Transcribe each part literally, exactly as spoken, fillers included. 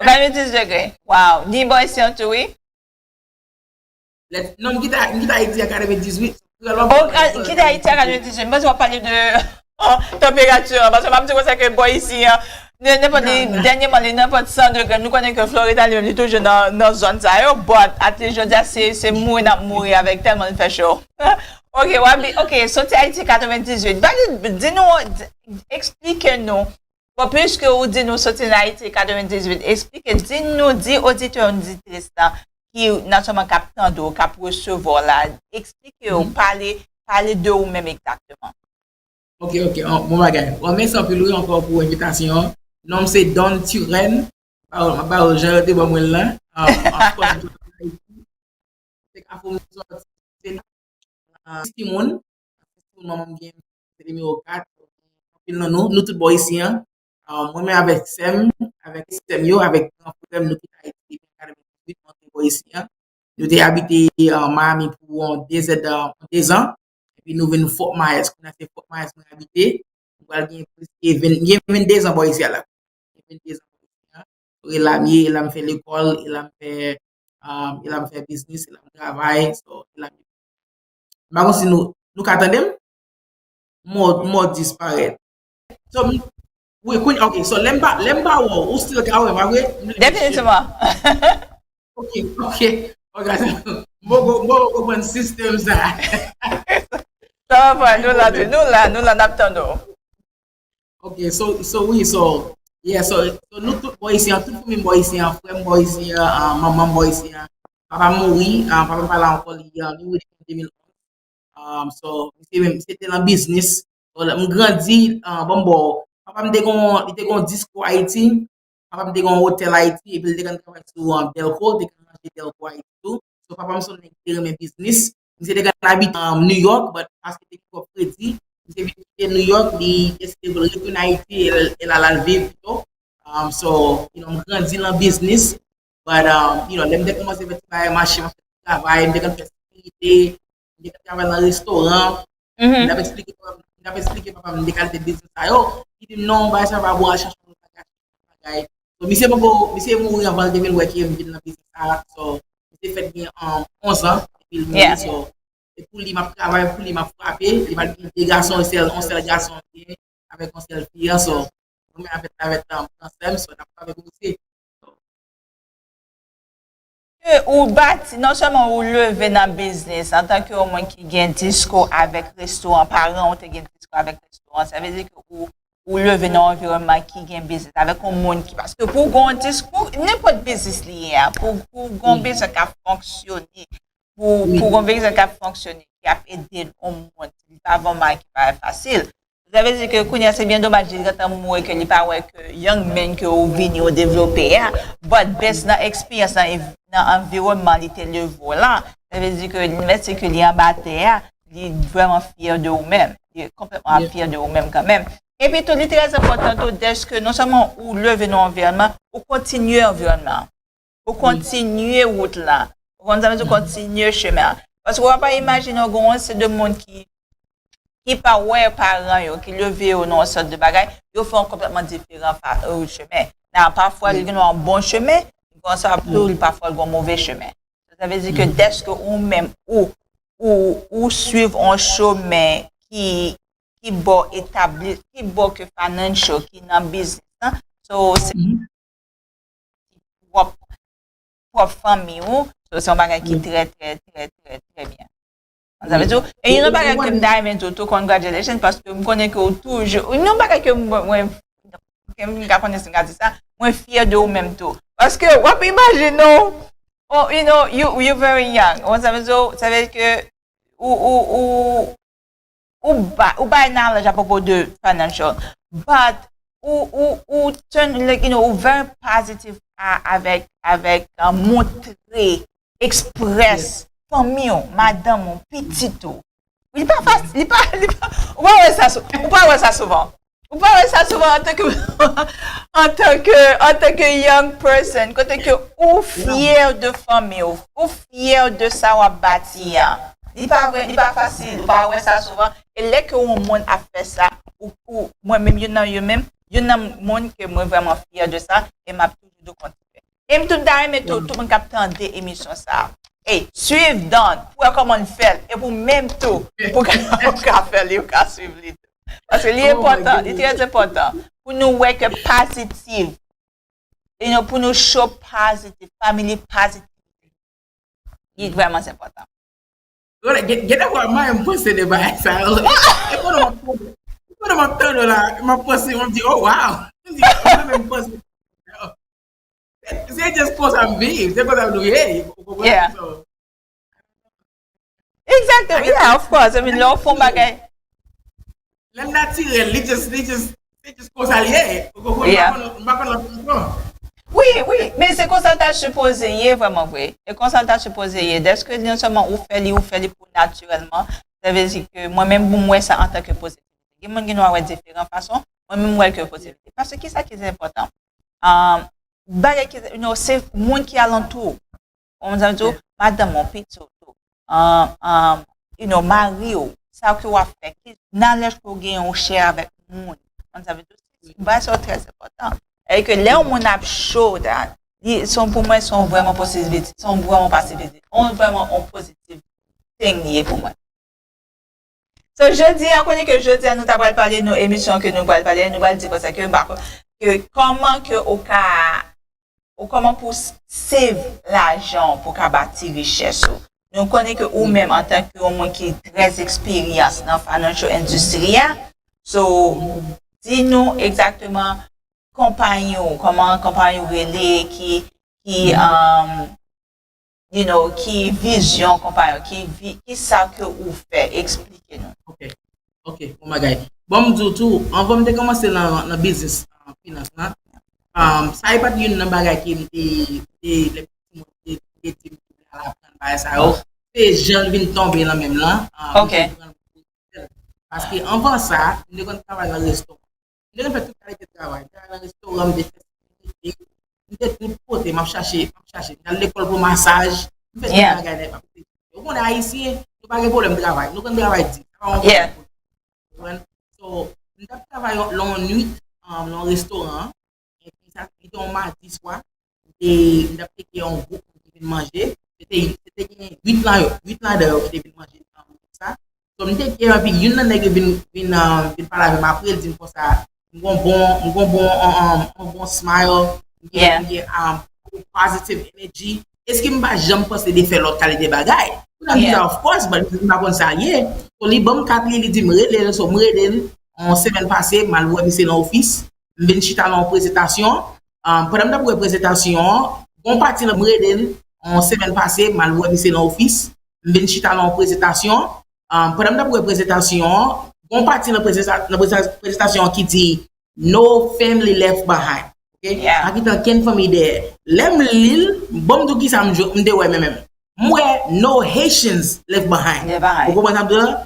Katrevendis degre. Wow. Ni bò isi an tou, wi. Non, m kite Ayiti a katrevendis uit. Ou kite Ayiti a katrevendis uit. M panse w ap pale de tanperati an. Paske m ap di konsa ke bò isi an, nenpòt li, dènyèman, li nenpòt san degre. Nou konnen ke Florid a li menm, li toujou nan, nan zòn sa yo. But, at least, jodi a, se, se mouri n ap mouri avèk tèlman li fè cho. Ok, Wabi, ok, soti Ayiti katrevendis uit. Di nou, eksplike nou. Bon, puiske ou di nou soti nan Ayiti katrevendis uit, eksplike, di nou, di oditè, oditris lan ki non sèlman k ap tande w, k ap resevwa w la, eksplike yo, pale, pale de ou menm egzakteman. Ok, ok, bon bagay. Bon, mèsi anpil wi ankò pou envitasyon an. Non m se Don Turenne. M ap ba yo jan yo te ban mwen l lan. Of course, m soti nan Ayiti. Se ka fè m soti se nan timoun. Timoun manman m gen se nimewo kat. Anpil nan nou, nou tout bò isi an. Mwen menm avèk sè m, avèk sè m yo, avèk gran frè m, nou kite Ayiti depi an katrevendis uit, nou antre bò isi an. Nou te abite Miami pou yon dezèd, yon dezan. Epi nou vin Fort Myers, kounye a se Fort Myers mwen abite. Mwen pral gen plis ke ven, gen vennde zan bò isi a la. Gen vennde zan bò isi a. E la m ye, e la m fè lekòl, e la m fè, e la m fè biznis, e la m travay, so, e la m. M pa konn si nou, nou ka tande m? Mò, mò disparèt. So, wi, kounye, ok, so, lè m pa, lè m pa wè w, ou still ka wè m, pa vre? Definitivman. Ok, ok. Ok, m poko, m poko konprann sistèm sa. Sa va, nou la, nou la, nou la, n ap tande w. Ok, so, so wi, so, yeah, so, so nou tout bò isi an, tout fanmi m bò isi an, frè m bò isi an, manman m bò isi an. Papa m mouri, papa m pa la ankò, li, li mouri depi an de mil onz. So, misye menm, misye te nan biznis. So, lè m grandi, bon, bon, papa m te gon, li te gon disko Ayiti. Papa m te gen yon otèl Ayiti, epi l te konn travay sou, um, Delco, te konn ranje Delco Ayiti tou. So, papa m se yon nèg ki te renmen biznis. Misye te konn abite, um, New York, but paske te gen twòp kredi, misye vin kite New York, li deside pou l retounen Ayiti, e l, e l al, al viv pito. Um, so, you know, m grandi nan biznis, but, um, you know, lè m te kòmanse fè ti bagay mache, m ap fè ti travay, m te konn fè sekirite, m te konn travay nan restoran, m t ap eksplike papa m, m t ap eksplike papa m de kalite biznis sa yo. Li di m, "Non, bagay sa pa bon, al chache yon lòt bagay, al chache yon lòt bagay." So, misye poko, misye mouri anvan l te vin wè ke m vin nan biznis sa. So, misye fèk gen, um, onz an, epi l mouri. So, e pou li, m ap travay, pou li, m ap frape. Li pa t gen de gason, yon sèl, yon sèl gason l gen, avèk yon sèl fi an. So, mwen menm avèk, avèk, um, gran sè m, so, n ap travay pou misye. Ke ou bati, non sèlman ou leve nan biznis antanke yon moun ki gen disko avèk restoran, paran ou te gen disko avèk restoran, sa vle di ke ou, ou leve nan yon anviwònman ki gen biznis avèk yon moun ki, paske pou w gen yon disko, nenpòt biznis li ye a, pou, pou w gen yon biznis k ap fonksyone, pou, pou w gen yon biznis k ap fonksyone, ki ap ede yon moun, li pa vrèman ki pa fasil. Sa vle di ke kounye a se byen domaj li gentan mouri ke li pa wè ke young man ke ou vini ou devlope a, but based nan eksperyans nan, nan anviwònman li te leve w lan, sa vle di ke lè se ke li anba tè a, li vrèman fyè de ou menm. Li konplètman fyè de ou menm kanmenm. Epi tou, li trè enpòtan tou, dèske non sèlman ou leve nan anviwònman, ou kontinye anviwònman an. Ou kontinye wout la. Ou konn sa m di, ou kontinye chemen an. Paske w pa imajine w gen yon seri de moun ki, ki pa wè paran yo, ki leve yo nan yon sòt de bagay, yo fè yon konplètman diferan fa, euh, chemen. Nan pafwa, li gen yon bon chemen, konsa tou, li pafwa l gen yon move chemen. Sa vle di ke dèske ou menm, ou, ou, ou swiv yon chemen ki, ki ba w etabli, ki ba w ke financial, ki nan biznis lan. So, se pwòp, pwòp fanmi w. So, se yon bagay ki trè, trè, trè, trè, trè byen. Sa vle di, e yon bagay ke m ta renmen di w tou, congratulations, paske m konnen ke w toujou, yon bagay ke mwen, mwen, ke m ka konnen si m ka di sa, mwen fyè de ou menm tou. Paske w ap imajine w, oh, you know, you, you very young. Ou sa vle di, sa vle di ke ou, ou, ou, ou ba, ou bay knowledge apwopo de financial, but ou, ou, ou turn, like, you know, ou very positive a, avèk, avèk, uh, montre, express fanmi w, madanm ou, pitit ou. Li pa fasil, li pa, li pa, ou pa wè sa sou, ou pa wè sa souvan. Ou pa wè sa souvan antanke, antanke, antanke young person, kote ke ou fyè de fanmi w, ou fyè de sa w ap bati a. Li pa vre, li pa fasil, ou pa wè sa souvan. E lè ke yon moun ap fè sa, ou, ou, mwen menm, youn nan yo menm, youn nan moun ke mwen vrèman fyè de sa, e m ap toujou di w kontinye. E m tou m ta renmen tou, tout moun k ap tande emisyon sa a, e swiv Don pou wè kòman l fè l. E pou menm tou, pou ka, pou ka fè l, yo ka swiv li tou. Paske li enpòtan, li trè enpòtan pou nou wè ke pozitif. You know, pou nou show positive, family positive. Li vrèman enpòtan. Gen de fwa mwen menm panse de bagay sa yo. E pandan m ap tande, e pandan m ap tande la, m ap panse, m ap di, oh wow. M di, mwen menm panse. Se just konsa m viv, se konsa m ye. Ou konprann? So, Exactly, yeah, of course. I mean, lè w fè yon bagay. Lè l natirèl, li just, li just, se just konsa l ye. Ou konprann? M pa konn, m pa konn lòt fason. Wi, wi, men se konsa l ta sipoze ye vrèman vre. E konsa l ta sipoze ye. Dèske non sèlman ou fè li, ou fè li pou natirèlman, sa vle di ke mwen menm pou m wè sa antanke pozitivite. Gen moun gen dwa wè diferan fason, mwen menm m wè l ke pozitivite. Paske kisa ki enpòtan? Um, bagay ki, you know, se moun ki alantou w. Ou konprann sa m di w? Madanm ou, pitit ou, um, um, you know, mari w, sa ke w ap fè, ki knowledge ke w genyen ou share avèk moun. Ou konprann sa m di w? Bagay sa yo trè enpòtan. E ke lè yon moun ap show that, li, se yon, pou mwen, se yon vrèman positivity, se yon vrèman positivity, yon vrèman yon positive thing li ye pou mwen. So, jodi a, konnen ke jodi a, nou ta pral pale, nou emisyon ke nou pral pale, nou pral di konsa ke, m pa konn, ke kòman ke ou ka, ou kòman pou save lajan pou ka bati richès ou. Nou konnen ke ou menm antanke yon moun ki trè eksperyans nan financial industry a, so, di nou egzakteman konpayi ou, kòman konpayi ou rele, ki, ki, um, you know, ki vizyon konpayi ou, ki vi, ki sa ke ou fè, eksplike nou. Ok, ok, bon bagay. Bon, m di w tou, anvan m te kòmanse nan, nan biznis, uh, finans lan, um, sa e pa t youn nan bagay ki m te, te, lè m te, te di m te al aprann bagay sa yo. Se jan l vin tonbe nan men m lan. Ok. Paske anvan sa, m te konn travay nan restoran. M te konn fè tout kalite travay. M te al nan restoran, m te fè sekirite, m te tout kote, m ap chache, m ap chache. M te al lekòl pou masaj, m fè tout bagay nèt. Ou konnen Ayisyen, nou pa gen pwoblèm travay. Nou konn travay di. Sa pa yon pwoblèm. So, m t ap travay nan yon nwit, um, nan yon restoran. Epi sa, li te yon madi swa. M te, m t ap teke yon gwoup moun ki vin manje. Se te, se te gen uit lan yo, uit ladan yo ki te vin manje, um, sa. So, m teke yo, epi youn nan nèg yo vin, vin, um, vin pale avè m apre, l di m konsa, m gon bon, m gon bon, um, um, m gon bon smile, m gen, m gen, um, positive energy. Èske m pa janm panse de fè lòt kalite bagay? Kounye a m di sa, of course, but m pa konn sa l ye. So, li ban m kat li, li di m rele l, so m rele l, yon semèn pase, m al wè misye nan ofis, m vin chita nan yon prezentasyon. Um, pandan m t ap wè prezentasyon an, gon pati nan m rele l, yon semèn pase, m al wè misye nan ofis, m vin chita nan yon prezentasyon. Um, pandan m t ap wè prezentasyon an, gon pati nan prezenta-, nan prezenta-, prezentasyon an ki di, "No family left behind." Ok? Pa kite ankenn fanmi dèyè. Lè m li l, bon, m di w kisa m jwe, m te wè menm menm. M wè "No Haitians left behind." Ou konprann sa m di w la?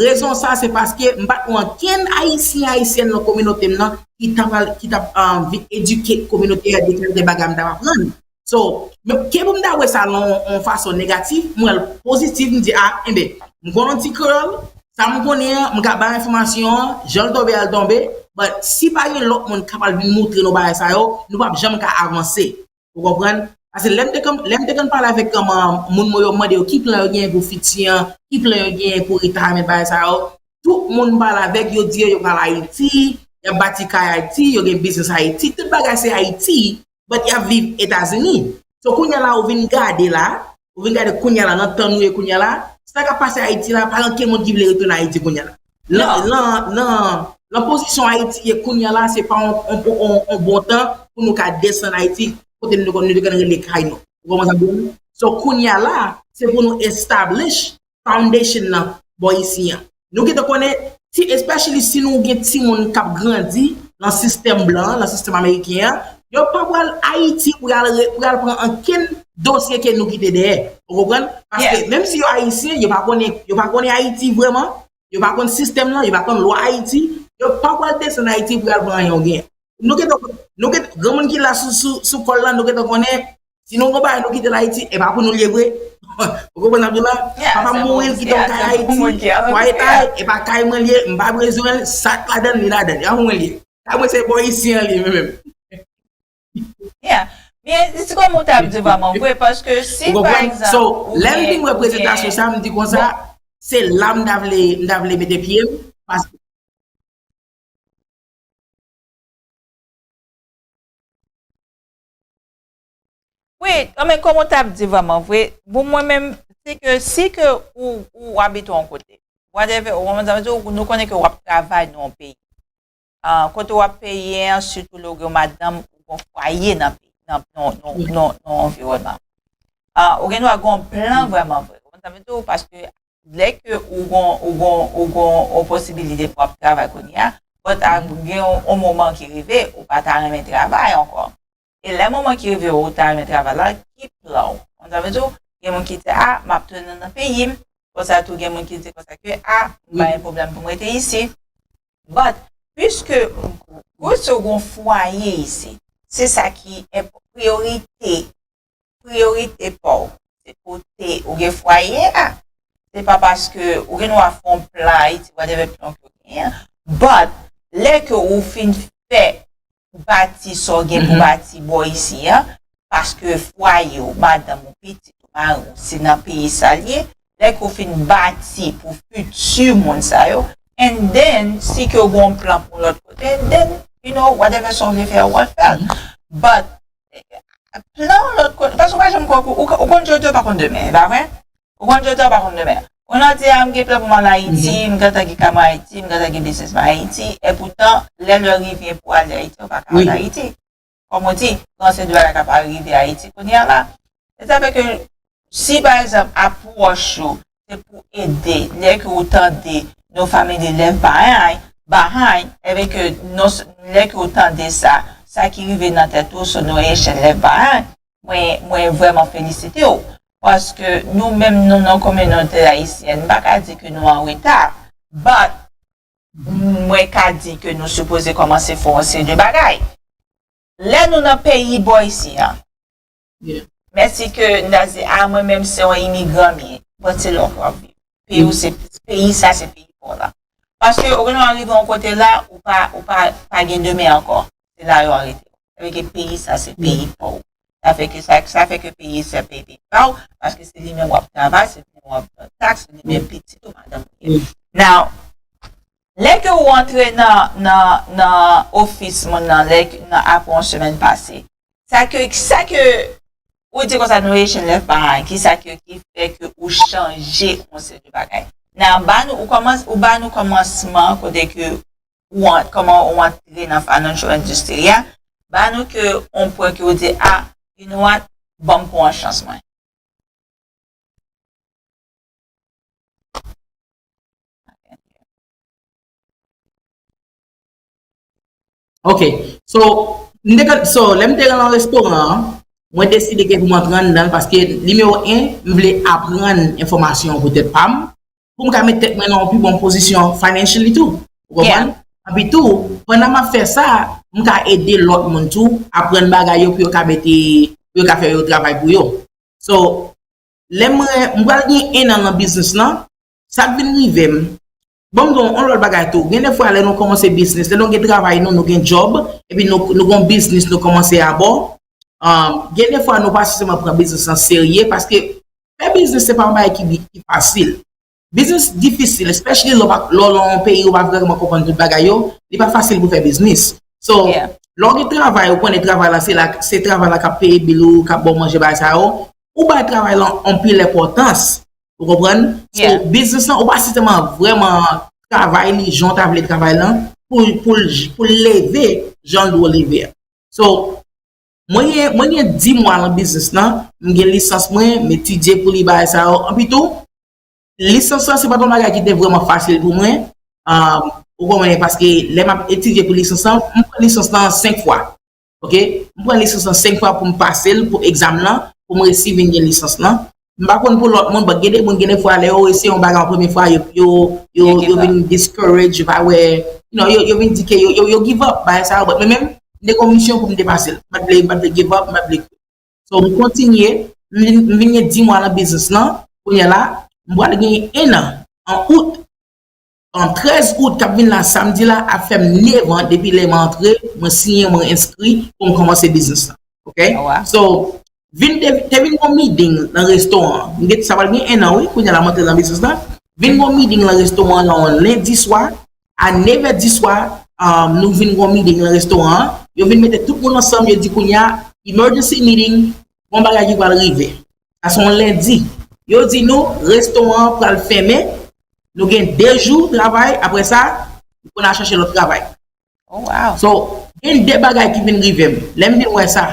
Rezon sa, se paske m pa t wè ankenn Ayisyen, Ayisyèn nan kominote m nan ki t ap, ki t ap, um, vin edike kominote a de kalite bagay m t ap aprann. So, men, ke pou m ta wè sa nan yon, yon fason negatif, m wè l pozitif, m di, ah, enben, m konn yon ti curl, sa m konnen an, m ka bay enfòmasyon an, jan l tonbe a l tonbe, but si pa gen lòt moun k ap al vin moutre nou bagay sa yo, nou p ap janm ka avanse. Ou konprann? Paske lè m te konn, lè m te konn pale avèk, um, moun mwen yo, m mande yo ki plan yo genyen pou fiti an, ki plan yo genyen pou retirement, bagay sa yo. Tout moun m pale avèk, yo di yo, yo pral Ayiti, y ap bati kay Ayiti, yo gen biznis Ayiti, tout bagay se Ayiti, but y ap viv Etazini. So, kounye a la, ou vin gade la, ou vin gade kounye a la, nan tan nou ye kounye a la, sa k ap pase Ayiti la, pa gen ankenn moun ki vle retounen Ayiti kounye a la. Nan, nan, nan, nan pozisyon Ayiti ye kounye a la, se pa yon, yon, yon, yon bon tan pou nou ka desann Ayiti, kote nou te konn, nou te konn rele kay nou. Ou konprann sa m di w? So, kounye a la, se pou nou establish foundation nan bò isi an. Nou gentan konnen, ti, especially si nou gen timoun k ap grandi nan sistèm blan an, nan sistèm ameriken an, yo pa pral Ayiti pou y al re-, pou y al pran ankenn dosye ke nou kite dèyè. Ou konprann? Paske menm si yo Ayisyen, yo pa konnen, yo pa konnen Ayiti vrèman, yo pa konn sistèm lan, yo pa konn lwa Ayiti, yo pa pral desann Ayiti pou y al pran anyen yo genyen. Nou gentan, nou gentan, granmoun ki la sou, sou, sou kòl la, nou gentan konnen, si nou gon bagay nou kite l Ayiti, e pa pou nou l ye vre. Ou konprann sa m di w la? Papa m mouri, l kite yon kay Ayiti, twa etay, e pa kay mwen l ye, m pa bezwen l, sa k ladan l, li ladan l, e pa pou mwen l ye. Kay mwen se bò isi an li ye, mwen menm. Yeah. Men, se kòm ou t ap di vrèman vre, paske si, pa egzanp, ou gen, ou gen, bon, se la m di konsa, se la m ta vle, m ta vle mete pye m, paske Wi, men kòm ou t ap di vrèman vre, bon, mwen menm, se ke si ke ou, ou abite yon kote, whatever, ou, ou, nou konnen ke w ap travay nan yon peyi. Ah, kote w ap peye an, sitou lè w gen yon madanm, ou gen yon fwaye nan peyi, nan, nan, nan, nan, nan anviwònman. Ah, ou gen dwa gen yon plan vrèman vre. Ou konprann sa m di w? Paske lè ke ou gon, ou gon, ou gon yon posibilite pou w ap travay kounye a, but a, gen yon, yon moman ki rive, ou pa ta renmen travay ankò. E lè moman ki rive, ou ta renmen travay la, ki plan w? Ou konprann sa m di w? Gen moun ki di, a, m ap tounen nan peyi m. Konsa tou, gen moun ki di konsa ke, a, m pa gen pwoblèm pou m rete isi. But, piske, piske w gon fwaye isi, se sa ki enp-, priyorite, priyorite pa w, se kote ou gen fwaye a. Se pa paske ou gen dwa fè yon plan Ayiti, whatever plan ke w genyen. But, lè ke ou fin fè bati sa w gen pou bati bò isi a, paske fwaye w, madanm ou, pitit ou, mari w, se nan peyi sa l ye, lè ke w fin bati pou fiti moun sa yo, and then, si ke w gen yon plan pou yon lòt kote, then, you know, whatever sa w vle fè, w al fè l. But, plan yon lòt kote, paske w pa janm kwè, ou, ou, ou konn jodi, w pa konn demen, e pa vre? Ou konn jodi, w pa konn demen. Ou nan di, a, m gen plan pou m al Ayiti, m gentan gen kay mwen Ayiti, m gentan gen biznis mwen Ayiti, epoutan, lè lè rive pou ale Ayiti, ou pa ka al Ayiti. Kòm ou di, gen yon seri de bagay k ap rive Ayiti kounye a la. Se sa fè ke, si pa egzanp, apwòch ou, se pou ede, lè ke ou tande No Family Left Behind, behind, ebyen ke non, lè ke ou tande sa, sa ki rive nan tèt ou, so No Haitian Left Behind, mwen, mwen vrèman felisite w. Paske nou menm, nou nan kominote ayisyèn, m pa ka di ke nou an reta, but mwen ka di ke nou sipoze kòmanse fè yon seri de bagay. Lè nou nan peyi bò isi a, mèsi ke n ta di, a, mwen menm se yon imigran m ye, but se la w ap viv. Peyi w se, peyi sa se peyi pa w la. Paske ou gen dwa rive yon kote la, ou pa, ou pa, pa gen demen ankò. Se la yo arete w. Sa vle di peyi sa se peyi pa w. Sa fè ke sa, sa fè ke peyi se peyi pa w, paske se li menm w ap travay, se li menm w ap pran taks, se li menm pitit ou, madanm ou ye. Now, lè ke ou antre nan, nan, nan ofis moun nan, lè ke, nan apre yon semèn pase, sa ke, sa ke ou di konsa, No Haitian Left Behind, ki sa ke, ki fè ke ou chanje yon seri de bagay? Now, ba nou, ou kòmans-, ou ba nou kòmansman kote ke ou an-, kòman ou antre nan financial industry a, ba nou ke yon pwen ke ou di, a, you know what, ban m pran yon chans mwen. Ok. So, m te, so, lè m te nan restoran an, mwen deside ke pou mwen antre anndan l paske nimewo en, m vle aprann enfòmasyon pou tèt pa m, pou m ka met tèt mwen nan yon pi bon pozisyon financially tou. Ou konprann? Epi tou, pandan m ap fè sa, m ka ede lòt moun tou aprann bagay yo pou yo ka mete, pou yo ka fè yo travay pou yo. So, lè mwen, m pral gen en an nan biznis lan, sa k vin rive m, bon, m gen yon lòt bagay tou. Gen de fwa lè nou kòmanse biznis, lè nou gen travay nou, nou gen djòb, epi nou, nou gen yon biznis nou kòmanse abò, um, gen de fwa nou pa sisèlman pran biznis lan serye, paske fè biznis se pa yon bagay ki, ki fasil. Biznis difisil, especially lè w pa, lè w nan yon peyi ou pa vrèman konprann tout bagay yo, li pa fasil pou fè biznis. So, lè w gen travay, ou konnen travay la, se la, se travay la k ap peye bil ou, k ap ba w manje, bagay sa yo, ou bay travay lan anpil enpòtans. Ou konprann? So, biznis lan, ou pa sisèlman vrèman travay li jan w ta vle travay lan pou, pou, pou l leve jan l dwe leve a. So, mwen gen, mwen gen dis mwa nan biznis lan, m gen lisans mwen, m etidye pou li, bagay sa yo. Anpi tou, lisans lan, se pa t yon bagay ki te vrèman fasil pou mwen. Ah, ou konprann, paske lè m ap etidye pou lisans lan, m pran lisans lan senk fwa. Ok? M pran lisans lan senk fwa pou m pase l, pou egzamen lan, pou m resi vin gen lisans lan. M pa konn pou lòt moun, but gen de moun, gen de fwa, lè yo eseye yon bagay an premye fwa, yo, yo, yo, yo vin discourage, yo pa wè, you know, yo, yo vin di ke yo, yo, yo give up, bagay sa yo, but mwen menm, m te gen yon misyon pou m te pase l. M pa t vle, m pa t vle give up, m pa t vle. So, m kontinye, m vin, m vin gen dis mwa nan biznis lan, kounye a la, m pral gen en an, an out, an trèz out k ap vin la, samdi la, ap fè m nèf an depi lè m antre, mwen siyen, mwen enskri pou m kòmanse biznis lan. Ok? So, vin te, te vin gon meeting nan restoran an. M gen, sa pral gen en an, wi, kounye a la m antre nan biznis lan. Vin gon meeting nan restoran an nan yon lendi swa, a nevè di swa, um, nou vin gon meeting nan restoran an. Yo vin mete tout moun ansanm, yo di kounye a, emergency meeting, gon bagay ki pral rive. Sa se yon lendi. Yo di nou, restoran an pral fèmen, nou gen de jou travay, apre sa, nou konn al chache lòt travay. So, gen de bagay ki vin rive m. Lè m vin wè sa,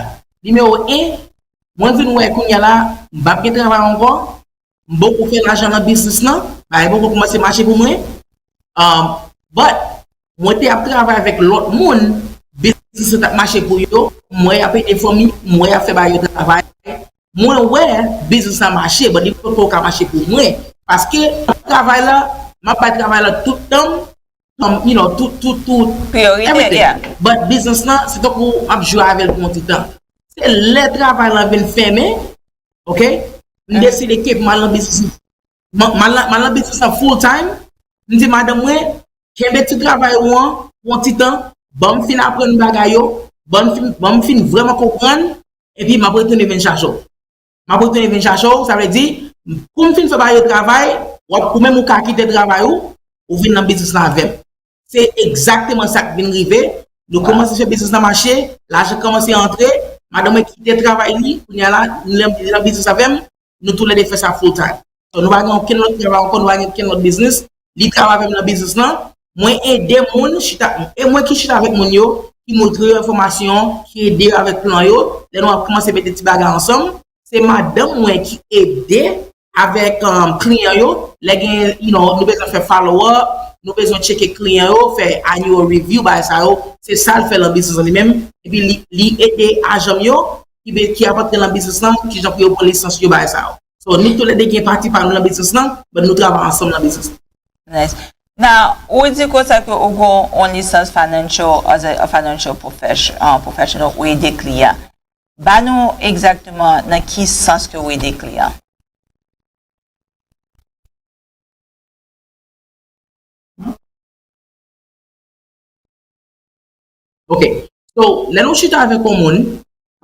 nimewo en, mwen vin wè kounye a la, m p ap gen travay ankò, m poko fè lajan nan biznis lan, bagay poko kòmanse mache pou mwen. Um, but, mwen te ap travay avèk lòt moun, biznis lan t ap mache pou yo, m wè y ap ede fanmi, m wè y ap fè ba yo travay. Mwen wè biznis la mache, but li poko ka mache pou mwen. Paske travay la, m ap bay travay la tout tan m, um, you know, tout, tout, tout, everything. But biznis lan, se tankou m ap jwe avè l pou yon ti tan. Se lè travay lan vin fèmen, ok? M deside ke m al nan biznis. M, m al nan, m al nan biznis lan full time. M di madanm mwen, kenbe ti travay ou an pou yon ti tan, ban m fin aprann bagay yo, ban m fin, ban m fin vrèman konprann, epi m ap retounen vin chache w. M ap retounen vin chache w, sa vle di, kou m fin fè ba yo travay, w ap, ou menm ou ka kite travay ou, ou vin nan biznis lan avè m. Se egzakteman sa k vin rive. Nou kòmanse fè biznis lan mache, lajan kòmanse antre, madanm mwen kite travay li, kounye a la, li nan, li nan biznis avè m, nou toulède fè sa full time. So, nou pa gen okenn lòt travay ankò, nou pa gen okenn lòt biznis. Li travay avè m nan biznis lan, mwen ede moun chita, e mwen ki chita avèk moun yo, ki montre yo enfòmasyon, ki ede yo avèk plan yo, lè nou ap kòmanse mete ti bagay ansanm, se madanm mwen ki ede avèk, um, kliyan yo, lè gen, you know, nou bezwen fè follow up, nou bezwen tcheke kliyan yo, fè annual review, bagay sa yo, se sa l fè nan biznis lan li menm, epi li, li ede ajan m yo, ki be, ki ap antre nan biznis lan, kijan pou yo pran lisans yo, bagay sa yo. So, nou toulède gen pati pa nou nan biznis lan, but nou travay ansanm nan biznis lan. Nice. Now, ou di konsa ke ou gen yon lisans financial, as a, a financial profession, uh, professional, ou ede kliyan. Ba nou egzakteman nan ki sans ke ou ede kliyan. Ok. So, lè nou chita avèk yon moun,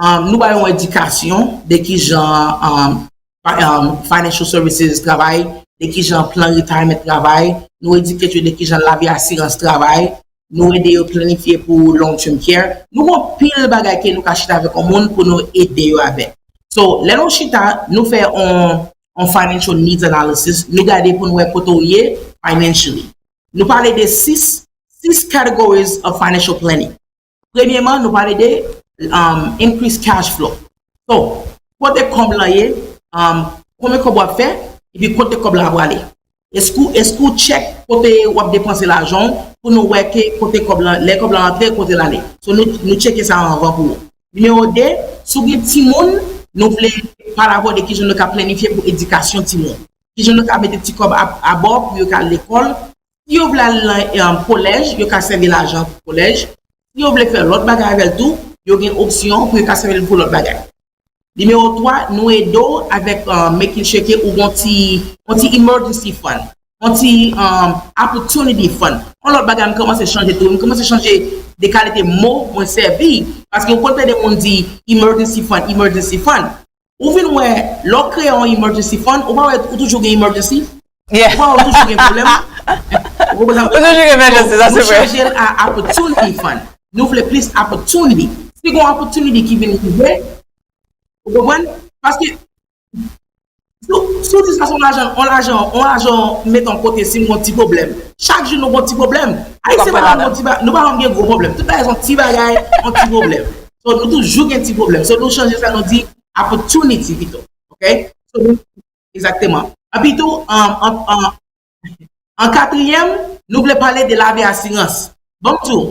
um, nou ba yo yon edikasyon de kijan, um, financial services travay, de kijan plan retirement travay, nou edike yo de kijan lavi asirans travay, nou ede yo planifye pou long term care. Nou gen pil bagay ke nou ka chita avèk yon moun pou nou ede yo avèk. So, lè nou chita, nou fè yon, yon financial needs analysis, nou gade pou nou wè kote ou ye financially. Nou pale de sis, sis categories of financial planning. Premyeman, nou pale de, um, increase cash flow. So, kote kòb lan ye, um, konbyen kòb w ap fè, epi kote kòb lan ap prale. Èske, èske w tchèk kote w ap depanse lajan w pou nou wè ke kote kòb lan, lè kòb lan antre, kote l ale. So, nou, nou tcheke sa anvan pou ou. Nimewo de, si w gen timoun, nou vle pale avè w de kijan nou ka planifye pou edikasyon timoun. Kijan nou ka mete ti kòb abò pou yo ka al lekòl. Si yo vle al nan, um, kolèj, yo ka sèvi lajan pou kolèj. Si yo vle fè lòt bagay avè l tou, yo gen opsyon pou yo ka sèvi l pou lòt bagay. Nimewo twa, nou ede w avèk, uh, making sure ke ou gon ti, gon ti emergency fund, gon ti, um, opportunity fund. Yon lòt bagay, m kòmanse chanje tou, m kòmanse chanje de kalite mo mwen sèvi, paske ou konn tande moun di emergency fund, emergency fund. Ou vin wè, lè w kreye yon emergency fund, ou pa wè ou toujou gen emergency? Ou pa wè ou toujou gen pwoblèm? Ou konprann sa m di w? Ou toujou gen emergency, sa se vre. Nou chanje l a opportunity fund. Nou vle plis opportunity. Si gen yon opportunity ki vin rive, ou konprann? Paske, si w, si w di sa se yon lajan, yon lajan, yon lajan mete yon kote si m gen yon ti pwoblèm. Chak jou nou gen yon ti pwoblèm. Ayisyen pa janm gen yon ti ba-, nou pa janm gen gwo pwoblèm. Tout bagay se yon ti bagay, yon ti pwoblèm. So, nou toujou gen ti pwoblèm. So, nou chanje sa, nou di opportunity pito. Ok? So, nou, egzakteman. Epi tou, an, an, an, an katriyèm, nou vle pale de lavi asirans. Ban m di w,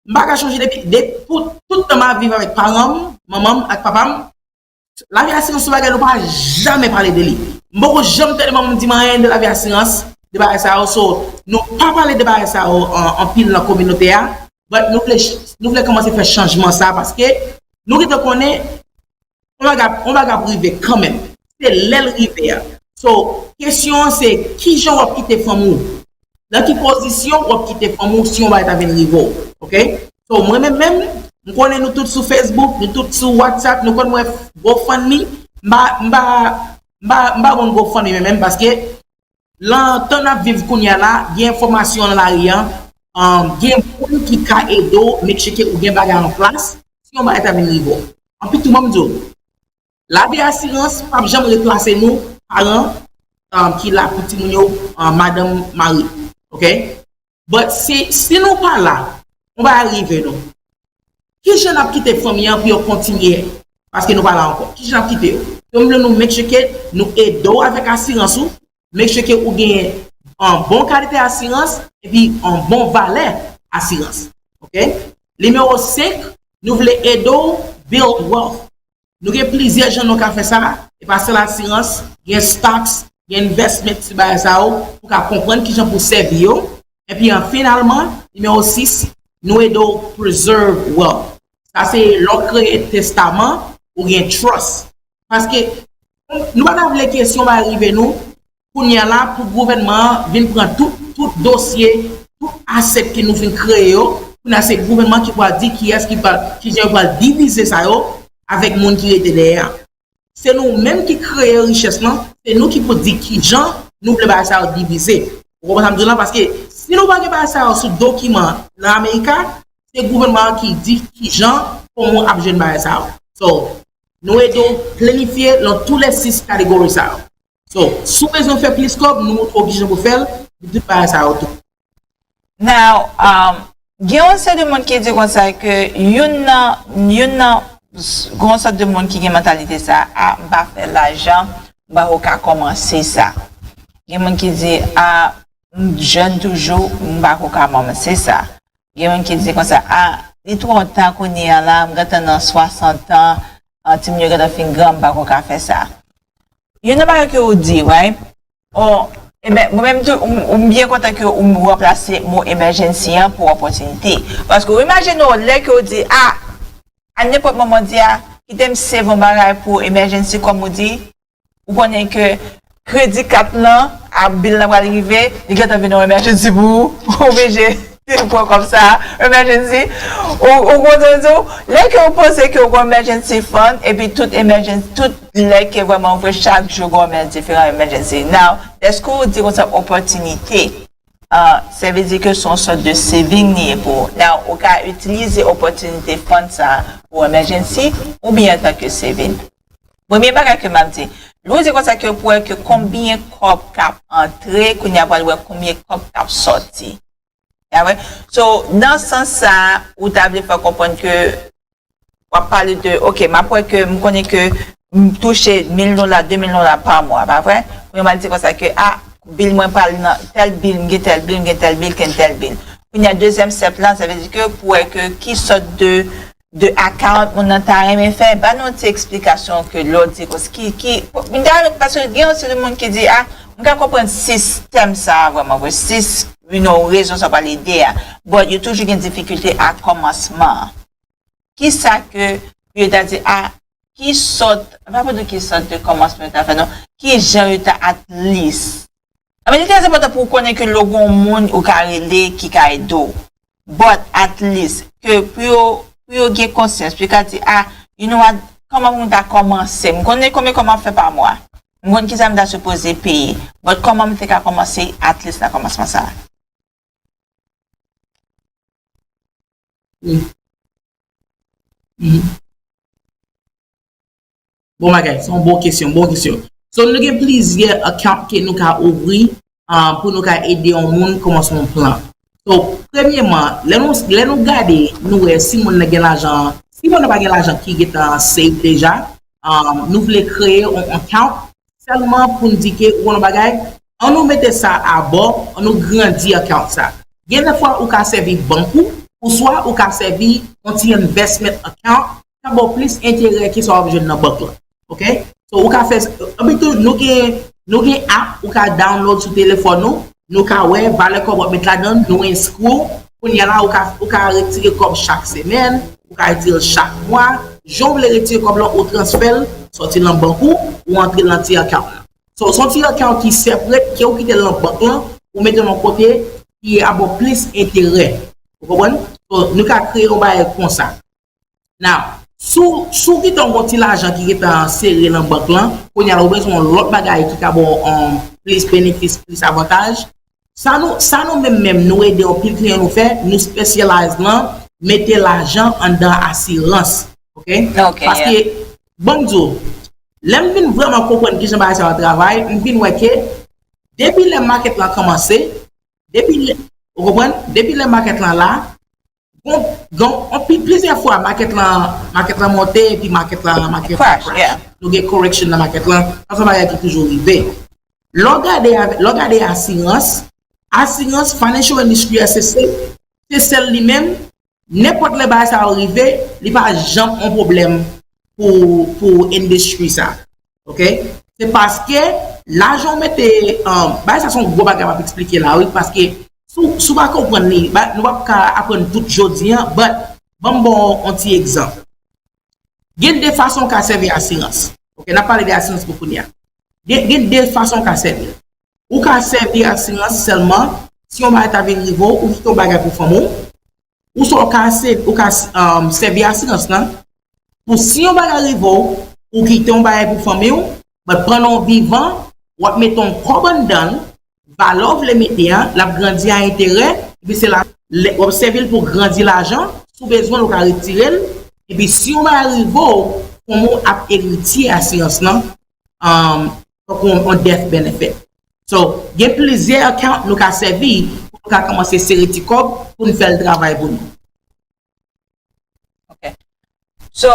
m pa ka chonje depi, de, pou tout tan m ap viv avèk paran m, manman m ak papa m, lavi asirans se yon bagay nou pa janmen pale de li. M poko janm tande manman m di m anyen de lavi asirans, de bagay sa yo. So, nou pa pale de bagay sa yo an, anpil nan kominote a. But nou vle, nou vle kòmanse fè chanjman sa, paske nou gentan konnen yon bagay, yon bagay ap rive kanmenm. Se lè l rive a. So, kesyon an se, kijan w ap kite fanmi w? Nan ki pozisyon w ap kite fanmi w si yon bagay ta vin rive w? Ok? So, mwen menm menm, M konnen nou tout sou Facebook, nou tout sou WhatsApp, nou konn wè GoFundMe. M pa, m pa, m pa, m pa konn GoFundMe menm, paske lan tan n ap viv kounye a la, gen enfòmasyon nan lari a, um, gen moun ki ka ede w, make sure ke ou gen bagay an plas, si yon bagay ta vin rive w. Anpi tou, ban m di w, lade asirans p ap janm replase nou, paran, um, ki la pou timoun yo, um, madanm, mari. Ok? But si, si nou pa la, yon bagay rive nou. Kijan n ap kite fanmi an pou yo kontinye? Paske nou pa la ankò. Kijan n ap kite yo? So, m vle nou make sure ke nou ede w avèk asirans ou, make sure ke ou gen yon bon kalite asirans, epi yon bon valè asirans. Ok? Nimewo senk, nou vle ede w build wealth. Nou gen plizyè jan nou ka fè sa, e pa sèl asirans, gen stocks, gen investment, ti bagay sa yo, pou ka konprann kijan pou sèvi yo. Epi an finalman, nimewo sis, nou ede w preserve wealth. Sa se lè w kreye testaman, ou gen trust. Paske nou pa ta vle ke si yon bagay rive nou, kounye a la, pou gouvènman an vin pran tout, tout dosye, tout asset ke nou fin kreye yo, kounye a se gouvènman ki pral di kiyès ki pral, kijan yo pral divize sa yo avèk moun ki rete dèyè a. Se nou menm ki kreye richès lan, se nou ki pou di kijan nou vle bagay sa yo divize. Ou konprann sa m di w la? Paske si nou pa gen bagay sa yo sou dokiman nan Amerika, se gouvènman an ki di kijan, kòman w ap jwenn bagay sa yo. So, nou ede w planifye lan tou lè sis kategori sa yo. So, si w bezwen fè plis kòb, nou montre w kijan pou fè l, di tout bagay sa yo tou. Now, um, gen yon seri de moun ki di konsa ke youn nan, youn nan, gen yon sòt de moun ki gen mantalite sa, a, m pa fè lajan, m pa ko ka kòmanse sa. Gen moun ki di, a, m jèn toujou, m pa ko ka kòmanse sa. Gen moun ki di konsa, a, li twò ta kounye a la, m gentan nan swasant an, an timoun yo gentan fin gran, m pa ko ka fè sa. Youn nan bagay ke ou di, right? Oh, ebyen, mwen menm tou, m byen kontan ke ou ranplase mo emergency an pou opportunity. Paske ou imajine w lè ke ou di, a, a nenpòt moman di a, kite m save yon bagay pou emergency, kòm ou di, ou konnen ke kredi kat lan, a, bil lan pral rive, li gentan vin yon emergency pou ou, ou oblije pran kòb sa, emergency. Ou, ou konprann sa m di w? Lè ke ou panse ke ou gon emergency fund, epi tout emergency, tout lè ke vrèman vre, chak jou gon diferan emergency. Now, lèske ou di konsa opòtinite, uh, sa vle di ke se yon sòt de saving li ye pou ou. Now, ou ka itilize opòtinite fund sa pou emergency, oubyen antanke saving. Premye bagay ke m ap di, lè ou di konsa ke pou wè ke konbyen kòb k ap antre, kounye a pral wè konbyen kòb k ap sòti. Ya wè. So, nan sans sa, ou ta vle fè konprann ke w ap pale de, ok, m ap wè ke m konnen ke m touche mil dola, de mil dola pa mwa, pa vre? Kounye a m al di konsa ke, a, bil mwen pral nan tèl bil, m gen tèl bil, m gen tèl bil, gen tèl bil. Kounye a dezyèm step la, sa vle di ke pou wè ke ki sòt de de account moun nan ta renmen fè, ba nou ti eksplikasyon ke lè w di konsa, ki, ki, m ta renmen, paske gen yon seri de moun ki di, a, m ka konprann sistèm sa a vrèman vre, sis, you know, rezon sa pral ede a, but yo toujou gen difikilte a kòmansman an. Kisa ke yo ta di, a, ki sòt, m pa pou di ki sòt de kòmansman yo ta fè non, ki jan yo ta at least. Anben, li trè enpòtan pou w konnen ke lè w gen yon moun ou ka rele ki ka ede w. But at least, ke pou yo, pou yo gen konsyans, pou yo ka di, a, you know what, kòman pou m ta kòmanse? M konnen konbyen kòb m ap fè pa mwa. M konn kisa m ta sipoze peye. But kòman m te ka kòmanse, at least nan kòmansman sa a? Bon bagay, se yon bon kesyon, bon kesyon. So, nou gen plizyè account ke nou ka ouvri, ah, pou nou ka ede yon moun kòmanse yon plan. So, premyèman, lè nou, lè nou gade, nou wè si moun nan gen lajan, si moun nan pa gen lajan ki gentan save deja, ah, nou vle kreye yon account sèlman pou n di ke, ou konn yon bagay, an nou mete sa abò, an nou grandi account sa. Gen de fwa ou ka sèvi bank ou, oswa ou ka sèvi yon ti investment account, sa ba w plis enterè ke sa w ap jwenn nan bank lan. Ok? So, ou ka fè, anpi tou, nou gen, nou gen app ou ka download sou telefòn ou, nou ka wè valè kòb w ap met ladan, nou enskri w, kounye a la, ou ka, ou ka retire kòb chak semèn, ou ka retire l chak mwa, jan w vle retire kòb lan, ou transfè l, sòti lan bank ou, ou antre l lan ti account lan. So, se yon ti account ki separate, ke ou kite l lan bank lan, ou mete l yon kote ki ap ba w plis enterè. Ou konprann? So, nou ka kreye yon bagay konsa. Now, si w, si w gentan gen yon ti lajan ki gentan sere nan bank lan, kounye a la ou bezwen yon lòt bagay ki ka ba w um, plis benefis, plis avantaj. Sa nou, sa nou menm menm, nou ede anpil kliyan nou fè, nou specialize nan mete lajan anndan asirans. Ok? Ok, Paske, yeah. Ban m di w, lè m vin vrèman konprann kijan bagay sa yo travay, m vin wè ke depi lè market lan kòmanse, depi lè, ou konprann? Depi lè market lan la, gon, gon, anpil, plizyè fwa market lan, market lan monte, epi market lan, market lan Crash, crash. Yeah. Nou gen correction nan market lan, sa se yon bagay ki toujou rive. Lè w gade, avè- lè w gade asirans, asirans, financial industry, se sèl, se sèl li menm, nenpòt lè bagay sa yo rive, li pa janm yon pwoblèm pou, pou industry sa. Ok? Se paske lajan w mete, um, bagay sa se yon gwo bagay m ap eksplike la, wi, paske si w, si w pa konprann li, ba, nou p ap ka aprann tout jodi an, but, ban m ba w yon ti egzanp. Gen de fason w ka sèvi asirans. Ok, n ap pale de asirans pou kounye a. Gen, gen de fason w ka sèvi. Ou ka sèvi asirans sèlman si yon bagay ta vin rive w, ou kite yon bagay pou fanmi w. Ou swa w ka, se, ou ka um, sèvi asirans lan pou si yon bagay rive w, ou kite yon bagay pou fanmi w, but pandan w vivan, w ap mete yon kòb anndan l, valè w vle mete a, l ap grandi a enterè, epi se la, lè w ap sèvi l pou grandi lajan, si w bezwen l, ou ka retire l, epi si yon bagay rive w, fanmi w ap eritye asirans lan, um, tankou yon death benefit. So, gen plizyè account nou ka sèvi pou nou ka kòmanse sere ti kòb pou nou fè l travay pou nou. Ok. So,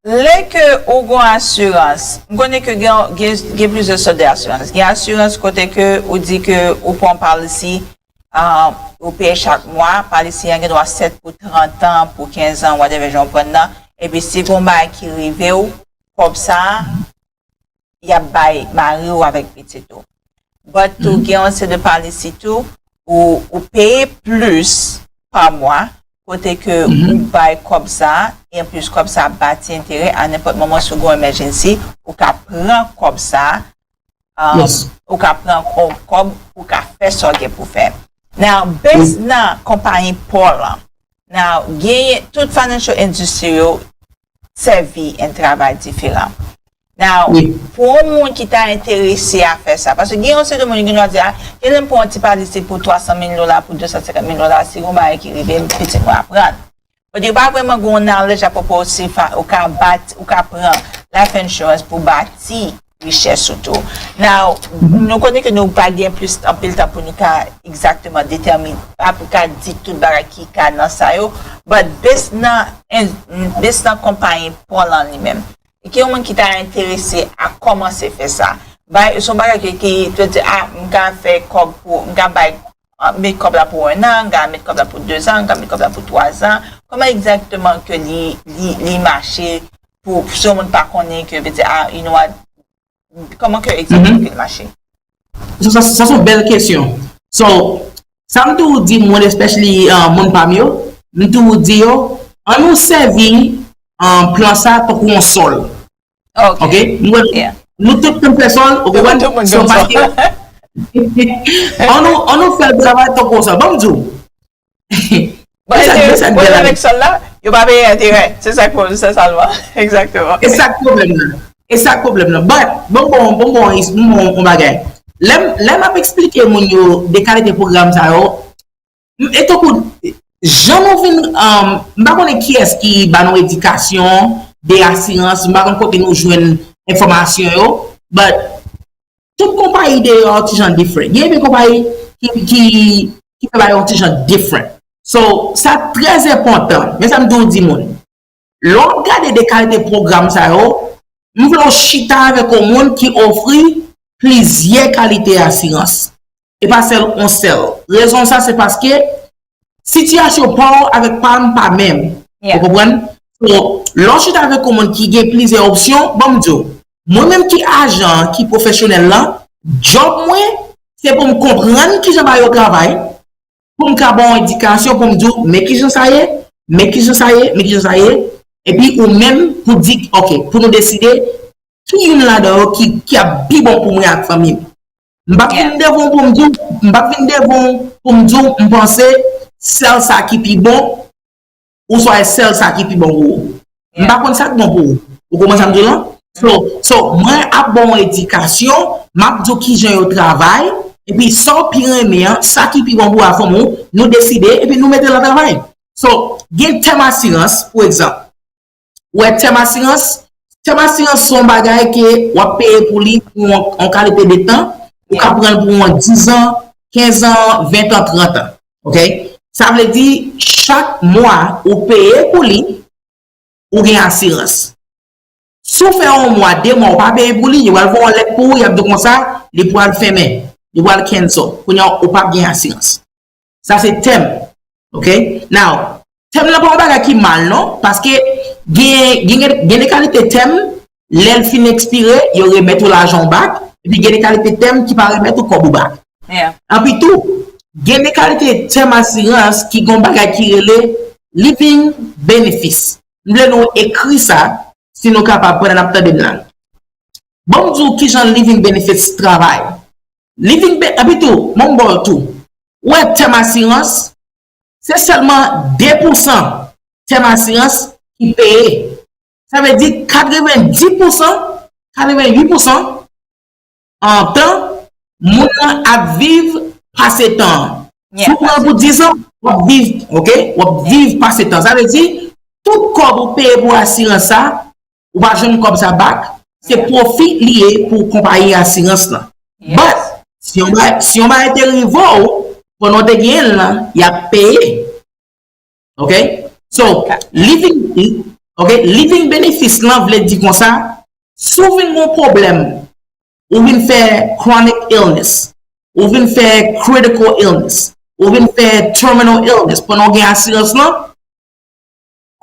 lè ke ou gon asirans, m konnen ke gen, gen, gen plizyè sòt de asirans. Gen asirans kote ke ou di ke ou pran policy, uh, ou peye chak mwa, policy an gen dwa set pou trant an, pou kenz an, whatever jan ou pran nan. Epi si gon bagay ki rive w, kòb sa, y ap bay mari w avèk pitit ou. But tou, gen yon seri de policy tou, ou, ou peye plis pa mwa, kote ke ou bay kòb sa, e anplis kòb sa ap bati enterè, a nenpòt moman si w gon emergency, ou ka pran kòb sa, um, Yes. ou ka pran yon kòb, ou ka fè sa w gen pou fè. Now, based nan konpayi pò lan, now, genyen tout financial industry yo sèvi and travay diferan. Now, Wi. Pou yon moun ki ta enterese a fè sa, paske gen yon seri de moun ki gen dwa di, a, gen lè m pran yon ti policy pou twa san mil dola, pou de san senkant mil dola, si gon bagay ki rive, m pitit mwen ap pran. But yo pa vrèman gen yon knowledge apwopo si fa, ou ka bat, ou ka pran life insurance pou bati richès ou tou. Now, nou konnen ke nou pa gen plis anpil tan pou nou ka egzakteman detèmine, pa pou ka di tout bagay ki ka nan sa yo, but based nan, based nan konpayi pò lan li menm. E ki yon moun ki ta enterese a kòmanse fè sa. Bay, se yon bagay ki, ki, te di, a, m ka fè kòb pou, m ka bay, a, met kòb la pou en an, m ka met kòb la pou de zan, m ka met kòb la pou twa zan. Kòman egzakteman ke li, li, li mache pou, si yon moun pa konnen ke, vle di, a, you know what, kòman ke egzakteman ke li mache? So, sa, sa se yon bèl kesyon. So, sa m toujou di moun, especially uh, moun pa m yo, m toujou di yo, an nou sèvi uh, plan sa tankou yon sòl. Ok. Ok? Nou, Yeah. Nou tout konn fè sòl, ou konprann? Tout moun So, konn paske, an nou, an nou fè l travay tankou yon sòl. Ban m di w. Bon, Sa, enterè, sa, pwoblèm sa, avèk sòl la, yo pa peye enterè. Se sa k, se sa l man. Egzakteman. E sa k pwoblèm nan. E sa k pwoblèm nan. But, bon, bon, bon, bon, bon, bon, bon bagay. Lè m, lè m ap eksplike moun yo de kalite pwogram sa yo, m, e tankou, jan nou vin, um, m pa konnen kiyès ki ba nou edikasyon de asirans, m pa konn kote nou jwenn enfòmasyon yo, but tout konpayi deyò a yon ti jan diferan. Gen de konpayi ki, ki, ki fè bagay yon ti jan diferan. So, sa trè enpòtan. Men sa m toujou di moun. Lè w ap gade de kalite pwogram sa yo, m vle w chita avèk yon moun ki ofri plizyè kalite asirans. E pa sèl yon sèl. Rezon sa se paske sitiyasyon pa w avèk pa m pa menm. Yeah. Ou konprann? So, lè w chita avèk yon moun ki gen plizyè opsyon, ban m di w, mwen menm ki ajan, ki pwofesyonèl lan, job mwen, se pou m konprann kijan bagay yo travay, pou m ka ba w endikasyon, pou m di w, men kijan sa ye, men kijan sa ye, men kijan sa ye, epi ou menm pou di, ok, pou nou deside ki youn ladan yo ki, ki ap pi bon pou mwen ak fanmi m. M p ap vin devan w pou m di w, m p ap vin devan w pou m di w, m panse sèl sa ki pi bon, oswa e sèl sa ki pi bon pou ou. M pa konn sa k bon pou ou. Ou konprann sa m di w lan? So, so mwen ap ba w yon edikasyon, m ap di w kijan yo travay, epi sa w pi renmen an, sa ki pi bon pou fanmi w, nou deside, epi nou mete l an travay. So, gen tèm asirans, pou egzanp. Ou wè tèm asirans, tèm asirans se yon bagay ke w ap peye pou li pou yon, yon kalite de tan, ou ka pran l pou yon diz an, kenz an, ven an, trant an. Ok? Sa vle di, chak mwa ou peye pou li, ou gen asirans. Si w fè yon mwa, de mwa, ou pa peye pou li, yo pral voye yon lèt pou ou, y ap di w konsa, li pral fèmen, li pral cancel. Kounye a, ou p ap gen asirans. Sa se tèm. Ok? Now, tèm nan pa yon bagay ki mal, non, paske gen, gen, gen de kalite tèm, lè l fin ekspire, yo remèt ou lajan w bak, epi gen de kalite tèm ki pa remèt ou kòb ou bak. Epi tou, gen de kalite tèm asirans ki gen yon bagay ki rele living benefits. M vle nou ekri sa, si nou kapab, pandan n ap tande m la. Ban m di w kijan living benefits travay. Living be, epi tou, ban m ba w tou. Ou wè tèm asirans, se sèlman de pousan tèm asirans ki peye. Sa vle di katrevendis pousan, katrevennwit pousan an tan, moun nan ap viv pase tan an. Si w pran l pou diz an, w ap viv, ok? W ap viv pase tan. Sa vle di, tout kòb ou peye pou asirans sa, ou pa jwenn kòb sa bak, se pwofi li ye pou konpayi asirans lan. But, si yon bagay, si yon bagay te rive w, pandan w te genyen l lan, y ap peye. Ok? So, living, ok, living benefits lan vle di konsa, si w vin gen yon pwoblèm, ou vin fè chronic illness, ou vin fè critical illness, ou vin fè terminal illness, pandan w gen asirans lan,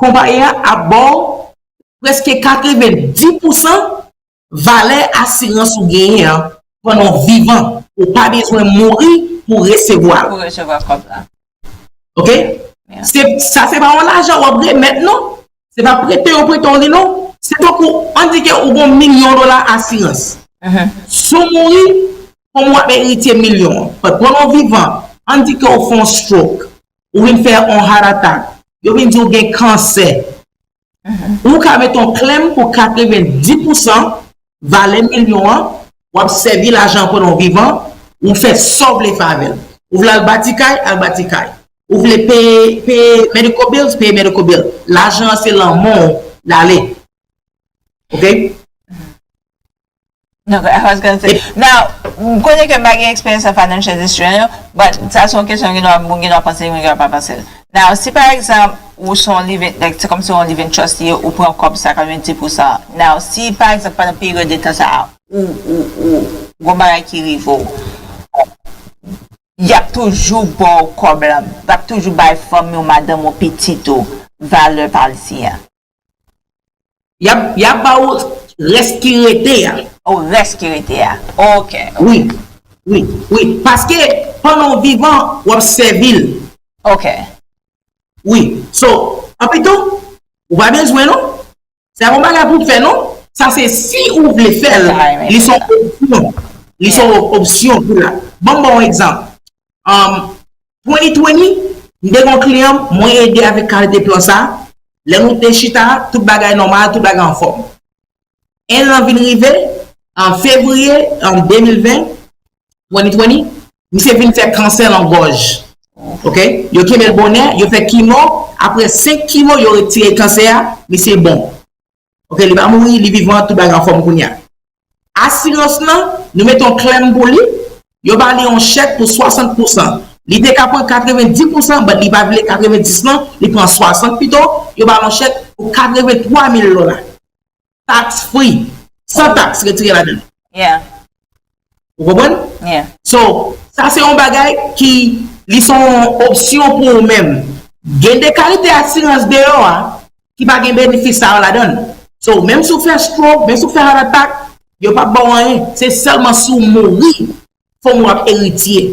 konpayi a ap ba w prèske katrevendis pousan valè asirans ou genyen an pandan w vivan. Ou pa bezwen mouri pou w resevwa l. Pou resevwa kòb la. Ok? Se, sa se pa yon lajan w ap remèt, non. Se pa prete yo prete w li, non. Se tankou, ann di ke ou gen yon milyon dola asirans. Si w mouri, fanmi w ap eritye milyon an. But pandan w vivan, ann di ke w fè yon stroke, ou vin fè yon heart attack, yo vin di w gen kansè. Ou ka mete yon claim pou katrevendis pousan valè milyon an, w ap sèvi lajan an pandan w vivan, ou fè sa w vle fè avè l. Ou vle al bati kay, al bati kay. Ou vle peye, peye medical bills, peye medical bill. Lajan an se lan men w l ale. Ok? Okay, I was gonna say. Now, m konnen ke m pa gen eksperyans an financial industry, but sa se yon kesyon gen dwa, moun gen dwa panse, moun gen dwa pa panse l. Now, si pa egzanp, ou se yon living, like, se kòmsi yon living trust li ye, ou pran kòb sa, katrevendis pousan. Now, si pa egzanp, pandan peryòd de tan sa a, ou, ou, ou, gon bagay ki rive w, y ap toujou ba w kòb la, y ap toujou bay fanmi w, madanm ou, pitit ou, valè pa l si a. Y ap, y ap ba ou rès ki rete a. O, rès ki rete a. Ok. Wi, wi, wi. Paske pandan w vivan, w ap sèvi l. Ok. Wi. So, anpito, ou pa bezwen non. Sa yon bagay pou w fè non. Sa se si ou vle fè l. Li se yon opsyon. Li se yon opsyon pou la. Ban m ba w yon egzanp. Um, twenty twenty, m te gen yon kliyan, mwen ede avèk kalite plan sa. Lè nou te chita, tout bagay nòmal, tout bagay anfòm. En an vin rive, an fevriye, an de mil ven, twenty twenty, misye vin fè kansè nan gòj. Ok? Yo kenbe l bonè, yo fè kimo, apre senk kimo, yo retire kansè a, misye bon. Ok, li pa mouri, li vivan, tout bagay anfòm kounye a. Asirans lan, nou mete yon claim pou li, yo ba li yon chèk pou swasant pousan. Li te ka pran katrevendis pousan, but li pa vle katrevendis lan, li pran swasant pito, yo ba l yon chèk pou katrevenntwa mil dola. Tax free, san taks retire ladan l. Yeah. Ou konprann? Yeah. So, sa se yon bagay ki, li se yon opsyon pou ou menm. Gen de kalite asirans deyò a, ki pa gen benefis sa yo ladan l. So, menm si w fè stroke, menm si w fè heart attack, yo p ap ba w anyen. Se sèlman si w mouri, fanmi w ap eritye.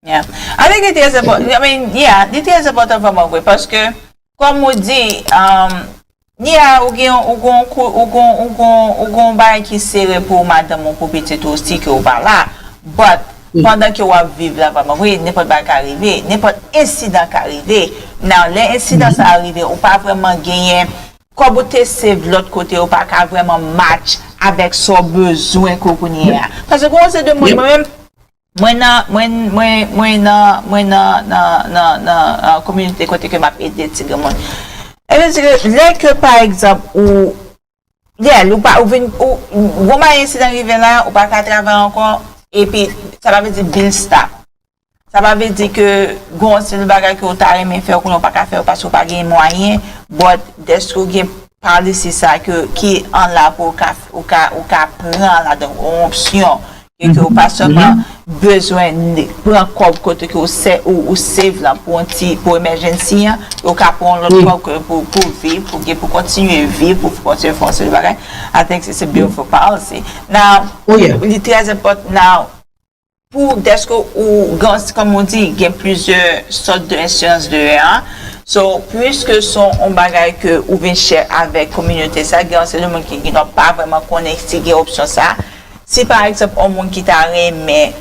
Yeah. I think it is important. I mean, yeah, it is important for mwen vre, paske, kòm ou di, um, yeah, ou gen, ou gen, ou gen, ou gen, ou gen yon bagay ki sere pou madanm ou, pou pitit ou, si ke ou pa la. But, pandan ke w ap viv la vrèman vre, nenpòt bagay ka rive, nenpòt ensidan ka rive. Now, lè ensidan sa a rive, ou pa vrèman genyen kòb ou te save lòt kote yo pa ka vrèman match avèk sa w bezwen kou kounye a. Paske gon se de moun, mwen menm, mwen nan, mwen, mwen, mwen nan, mwen nan, nan, nan, nan, nan kominote kote ke m ap ede ti granmoun. E vle di ke lè ke, pa egzanp, ou, yeah, ou pa, ou vin, ou, gon bagay ensidan rive la, ou pa ka travay ankò, epi sa pa vle di bil stop. Sa pa vle di ke gon seri bagay ke w ta renmen fè, ou konnen w pa ka fè yo paske w pa gen mwayen, but dèske w gen policy sa ke, ki an la pou w ka, ou ka, ou ka pran ladan yon opsyon, ke, ke w pa sèlman bezwen ne- pran kòb kote ke w sè, ou, ou save lan pou yon ti, pou emergency an, ou ka pran yon lòt kòb ke pou, pou viv, pou gen, pou kontinye viv, pou kontinye fè yon seri bagay. I think it's a beautiful policy. Now, li trè enpòtan, now, pou dèske ou gen, kòm ou di, gen plizyè sòt de enstans deyò a. So, puiske se yon bagay ke ou vin share avèk kominote sa, gen yon seri de moun ki, ki nou pa vrèman konnen si gen opsyon sa. Si pa egzanp, yon moun ki ta renmen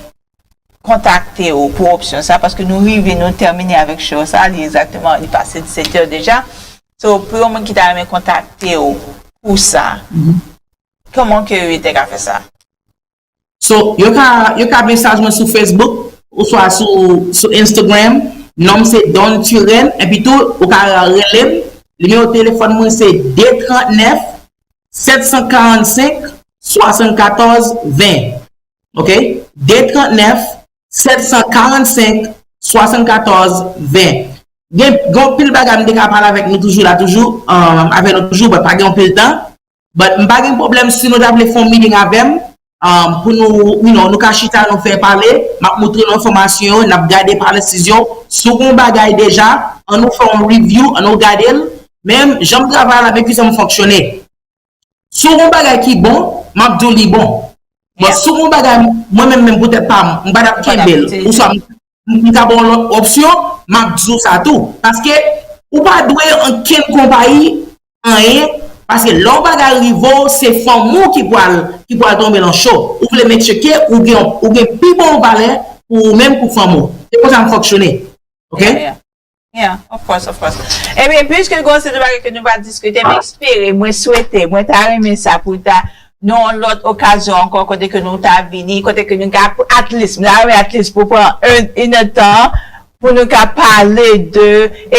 kontakte ou pou opsyon sa, paske nou rive, nou tèmine avèk show sa, li egzakteman, li pase disèt è deja. So, pou yon moun ki ta renmen kontakte ou pou sa, kòman ke yo te ka fè sa? So, yo ka, yo ka mesaj mwen sou Facebook, oswa sou, sou Instagram. Non m se Don Turen, epi tou, ou ka rele m. Nimewo telefòn mwen se de trant nèf, sèt san karannsenk, swasannkatòz ven. Ok? De trant nèf, sèt san karannsenk, swasannkatòz ven. Gen, gen anpil bagay m te ka pale avèk nou toujou la, toujou, um, avèk nou toujou, but pa gen anpil tan. But m pa gen pwoblèm si nou ta vle fè yon meeting avè m, um, pou nou, you know, nou ka chita, nou fè pale, m ap moutre nou enfòmasyon yo, n ap gade policies yo. Si w gen yon bagay deja, an nou fè yon review, an nou gade l. Men, jan m travay la, men ki jan m fonksyone. Si w gen yon bagay ki bon, m ap di w li bon. But si w gen yon bagay, mwen menm, menm poutèt pa m, m pa t ap kenbe l, oswa m, m, m ka ba w lòt opsyon, m ap di w sa tou. Paske ou pa dwe ankenn konpayi anyen, paske lè yon bagay rive w, se fanmi w ki pral, ki pral tonbe nan cho. Ou vle make sure ke ou gen, ou gen pi bon valè pou ou menm, pou fanmi w. Se konsa m fonksyone. Ok? Yeah, yeah. Yeah, of course, of course. Ebyen, piske gon seri de bagay ke nou va diskite, m espere, mwen swete, mwen ta renmen sa pou ta nan yon lòt okazyon ankò, kote ke nou ta vini, kote ke nou ka, at least, m ta renmen at least pou pran un, inèdtan, pou nou ka pale de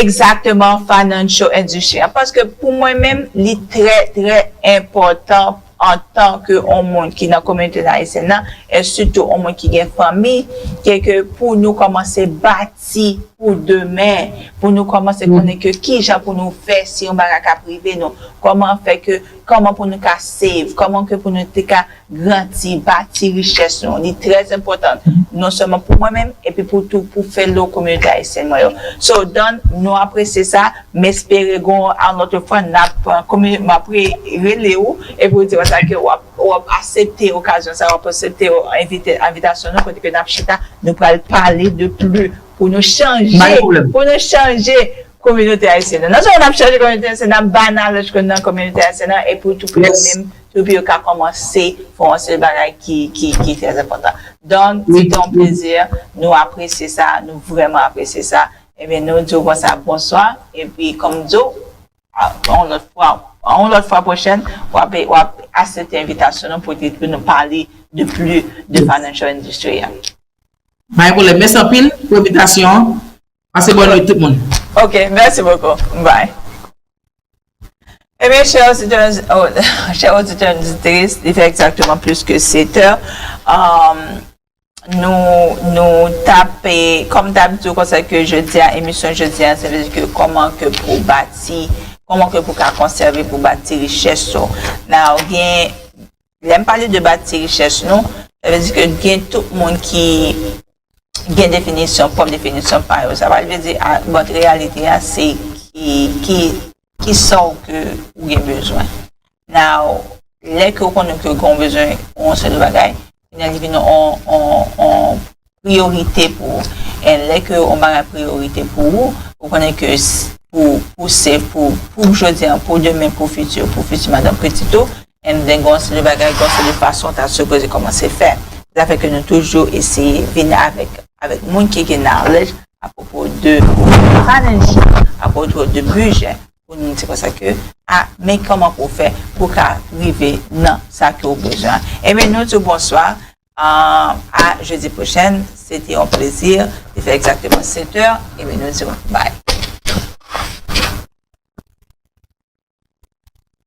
egzakteman financial industry an. Paske pou mwen menm, li trè, trè enpòtan antanke yon moun ki nan kominote ayisyèn nan, e sitou yon moun ki gen fanmi, ke, ke pou nou kòmanse bati pou demen, pou nou kòmanse konnen ke kijan pou nou fè si yon bagay ka rive nou, kòman fè ke, kòman pou nou ka save, kòman ke pou nou te ka grandi, bati richès nou. Li trè enpòtan, non sèlman pou mwen menm, epi pou tou, pou fellow kominote ayisyèn mwen yo. So, Don, nou apresye sa, m espere gon, yon lòt fwa, n ap, komi-, m ap re-, rele w, epi w di w sa ke w ap, w ap aksepte okazyon sa, w ap aksepte envite, envitasyon nou, kote ke n ap chita, nou pral pale de pli, pou nou chanje, pou nou chanje kominote ayisyèn nan. Non sèlman n ap chanje kominote ayisyèn, n ap bay knowledge ke nou nan kominote ayisyèn nan, epi tou pou yo menm, tou pou yo ka kòmanse fè yon seri bagay ki, ki, ki trè enpòtan. Don, se te yon plezi, nou apresye sa, nou vrèman apresye sa. Ebyen, nou di w konsa, bonswa, epi kòm m di w, a, yon lòt fwa, yon lòt fwa pwochèn, w ap, w ap aksepte envitasyon nou pou, pou nou pale de pli de financial industry a. Pa gen pwoblèm. Mèsi anpil pou envitasyon an. Pase bòn nwit tout moun. Ok, merci beaucoup. Bye. Ebyen, chè oditè, oh, chè oditè, oditris, li fè egzakteman plis ke sèt è. Um, nou, nou tape, kòm m t ap di w konsa ke jodi a, emisyon jodi a, se vle di ke kòman ke pou bati, kòman ke pou ka konsève, pou bati richès ou. Now, gen, lè m pale de bati richès nou, sa vle di ke gen tout moun ki gen definisyon, pwòp definisyon pa yo. Sa pa vle di, a, but reyalite a, se ki, ki, ki sa w ke ou gen bezwen. Now, lè ke w konnen ke w gen bezwen yon seri de bagay, kounye a li vin yon, yon, yon priyorite pou ou. And lè ke yon bagay priyorite pou ou, ou konnen ke s-, pou, pou se, pou, pou jodi a, pou demen, pou fiti, pou fiti madanm pitit ou, and then gon seri de bagay, gon seri de fason w ta sipoze kòmanse fè. Sa fè ke nou toujou eseye vin avèk, avèk moun ki gen knowledge apwopo de finance, apwopo de bidjè, pou nou di konsa ke, a, men kòman pou w fè pou w ka rive nan sa ke w bezwen. Ebyen, nou di w bonswa, a, a jedi pwochèn, se te yon plezi, li fè egzakteman sèt è, ebyen, nou di w bay.